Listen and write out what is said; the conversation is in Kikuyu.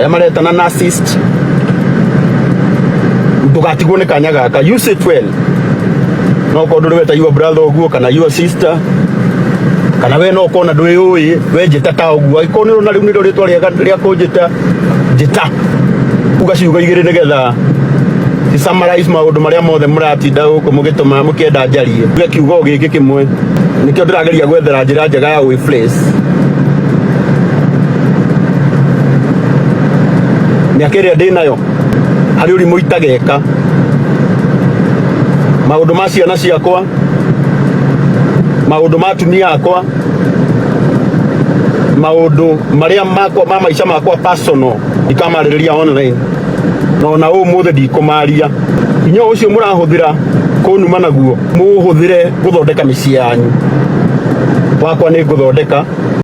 Arĩa maretana narcissist, ndũgatigwo nĩ kanya gaka, use it well. No korwo ndũrĩ weta your brother ũguo kana your sister, kana we no kona ndwĩyũĩ, we njĩta ta ũguo. Angĩkorwo nĩ ũrona rĩu nĩrĩo rĩtwa rĩega rĩa kũnjĩta, njĩta. Uga ciugo igĩrĩ nĩgetha ci summarize maũndũ marĩa mothe mũratinda gũkũ mũgĩtũma mũkĩenda njarie. Uge kiugo gĩkĩ kĩmwe, nĩkĩo ndĩrageria gwethera njĩra njega ya gwĩ-place. Mĩaka ĩrĩa ndĩnayo harĩ ũrimũ itageka, maũndũ ma ciana ciakwa, maũndũ ma atumia akwa, maũndũ marĩa makwa ma maica makwa personal ndikamarĩrĩria online, na ona ũmũthĩ ndikũmaria. Hinya ũcio mũrahũthĩra kũnuma naguo, mũũhũthĩre gũthondeka mĩciĩ yanyu. Wakwa nĩ ngũthondeka.